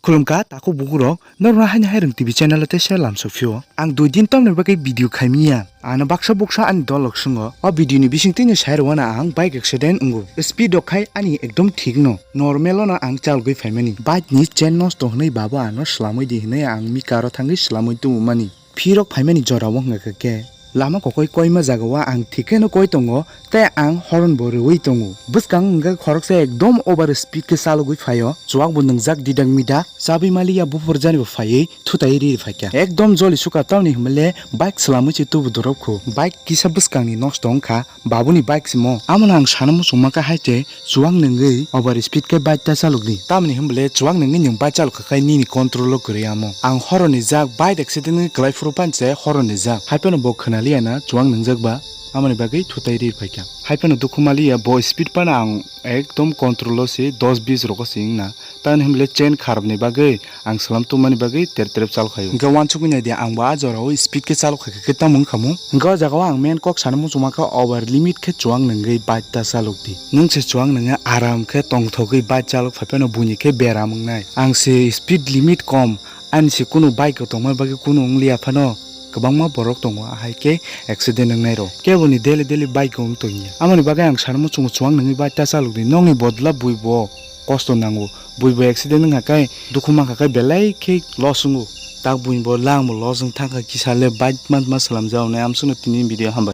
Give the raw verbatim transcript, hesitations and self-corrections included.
Khulumkha takhuk bukurok, norokno haini hai rwng T V channel o teisa lamsok phio. Ang dui din tamni bagwi video khaimiya. Ano baksa buksa ani dolok swngo. O video ni bisingtwi no sai rwna ang bike accident wngo. Speed rok khai ani ekdom thik no. Normal o no ang chalgwi phaimani. Bike ni chain nosto hwnwi babo ano swlamwi di hwnwi ang mikaro thangwi swlamwi tubumani. Phirok phaimani jorao hwnkha khe lama kokoi koima jagao ang thik kheno koi tongo tei ang horn bo rwui tongo. Bwskang hwnkhe khoroksa ekdom over speed khe chalogwi phaio. Chuwak bo nwngjak didak midak chabwi maliya buphur jani bo phaiwi thutai ri phaikha. Ekdom joli sukha tamni hwnle bike swlamwi se tubu dorop kho. Bike kisa bwskangni nosto wngkha. Babuni bike simo. Amono ang sana muchungma kha hai se chuwak nungwi over speed khe bike ta chalokdi. Tamni hwnbole chuwak nungwi nwng bike chalokha khai nini control o kwrwi amo. Ang horoni jak bike accident wngwi kwlai phuru panse horoni jak. Haiphano bo khwnaliya na chuwak nungjak ba amoni bagwi thutai ri phaikha. Haiphano dukhu maliya bo speed phano ang ekdom control o se dos bis rogo se wngna. Tamni hwnbole chain kharapni bagwi ang swlam tubumani bagwi ter ter chalokhaio. Hwnkhe uansukgwi naidi, ang bo a jorao speed khe chalokha khe tamo wngkha mo. Hwnkhe o jagao ang main kok sana muchungma kha over limit khe chuwak nungwi bike ta chalokdi. Nwng se chuwak nungwi aram khe tongthogwi bike chalok phaiphano buini khe beram wngnai. Ang se speed limit kom, ani se kunu bike o tongmani bagwi kunu wngliya phano. Kwbangma borok tongo ahai khe accident wngnai rok. Keboni daily daily bike o wng tongya. Amoni bagwi ang sana muchungo chuwak nungwi bike ta chalokdi. Nokni bodla bui bo kosto nango. Bui bo accident wngkha khe dukhu mankha khe belai khe loss wngo. Tak bui bo lang bo loss wng thangkha kisa le bike man ma swlamjak nai amsukno tini video hambai.